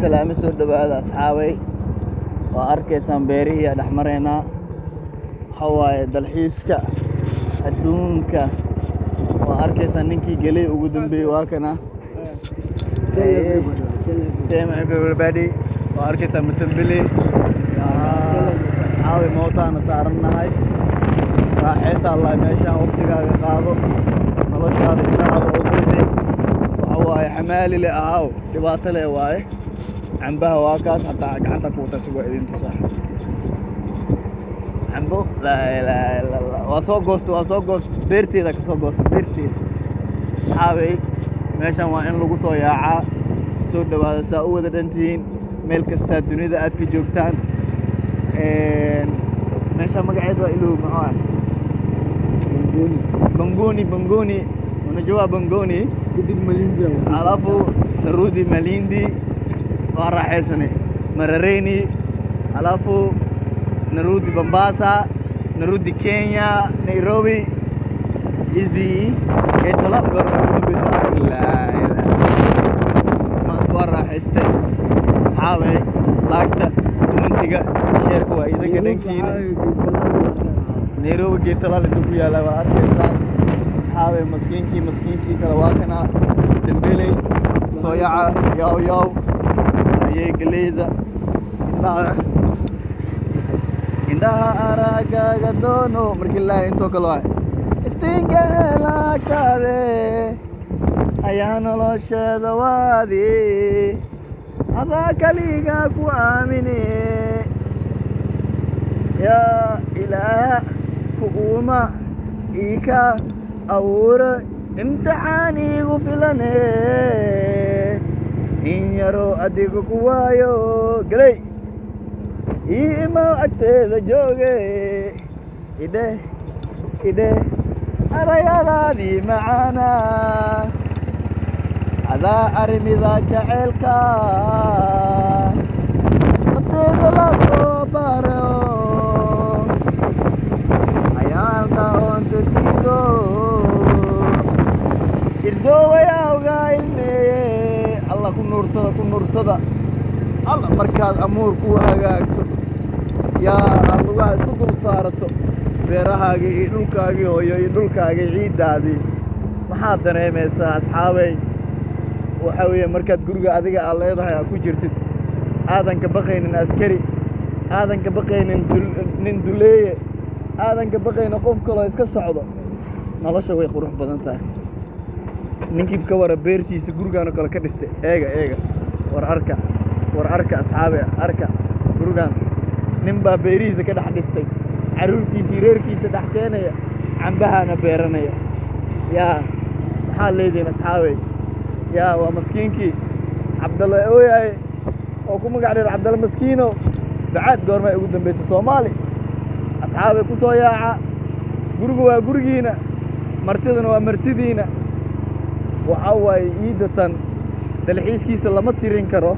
Salaamo, soo dhawaada asxaabay. Waa arkaysaan, beerihii aa dhex maraynaa. Waxaa waaye dalxiiska adduunka. Waa arkaysaan, ninkii gelay ugu dambeeyey waa kana. Tell everybody. Waa arkaysaa Matambele. Asxaabay, mootaana saarannahay. Raaxaysa Allah meeshaan, waqtigaaga qaado, noloshaada indhahaada oo qurxi. Waxa waaye xamaali le ahaaw, dhibaato le waaye. Cambaha waa kaas, hataa gacanta ku wata sigoo idin tusaa cambo. Laa ilaaha illa Allah. Waa soo goosta, waa soo goosta, beerteeda ka soo goosta, beerteeda. Asxaabay, meeshan waa in lagu soo yaacaa. Soo dhawaada, saa u wada dhantihiin, meel kastaa dunida aad ka joogtaan. Meesha magaceed waa ilow, muxuu ah? Bangoni, Bangoni. Unajua Bangoni? Alafu narudi Malindi, waa raaxaysane. Marareni, alafu narudi Mombasa, narudi Kenya, Nairobi is the geetala. Goorma ugu dambeysa arki? Laa ilaaha, maanta waa raaxaystay. Asxaabay, like-ta, comment-iga, share-ka waa idinka dhankiina. Nairobi geetalaal intuu ku yaala waa arkaysaan. Asxaabay, maskiinkii, maskiinkii kale waa kana tembeley. Soo yaca, yaw yaw ayay galeyda. Indhaha, indhaha aragaaga doono markii laa intoo kale waay. Iftiinka helaagtaade ayaa nolosheeda waadi, adaa kaligaa ku aamine. Yaa ilaah ku uuma ii ka abuura, imtixaan iigu filane, in yaro adiga ku waayo galey ii imaw, agteeda jooge, idhe idhe arayadaadii macaana, adaa arrimida jaceylka nafteeda la soo baro, ayaanka oonta diido, irdhoowayawga ilmeeye. Allah, ku nuursada, ku nuursada. Alla, markaad amuur ku hagaagto, yaa aad lugaha isku dul saarato beerahaagii iyo dhulkaagii hooyo iyo dhulkaagii ciiddaadii, maxaad dareemaysaa, asxaabay? Waxaa weeye markaad guriga adiga aad leedahay aad ku jirtid, aadan ka baqaynin askari, aadan ka baqaynin nin duleeye, aadan ka baqaynin qof kaloo iska socdo, nolosha way qurux badan tahay. Ninkii ka wara beertiisa gurigaan oo kale ka dhistay, eega, eega, war arka, war arka, asxaabe, arka gurigaan. Nin baa beerihiisa ka dhex dhistay, carruurtiisii reerkiisa dhex keenaya, cambahaana beeranaya. Yaa, maxaad leedihiin, asxaabey? Yaa, waa maskiinkii Cabdalle ooyaye oo ku magac dheer Cabdalle Maskiino. Bacaad goormay ugu dambeysay Soomaali? Asxaabay, ku soo yaaca. Gurigu waa gurigiina, martidana waa martidiina. Waxaa waaye iidatan dalxiiskiisa lama tirin karo.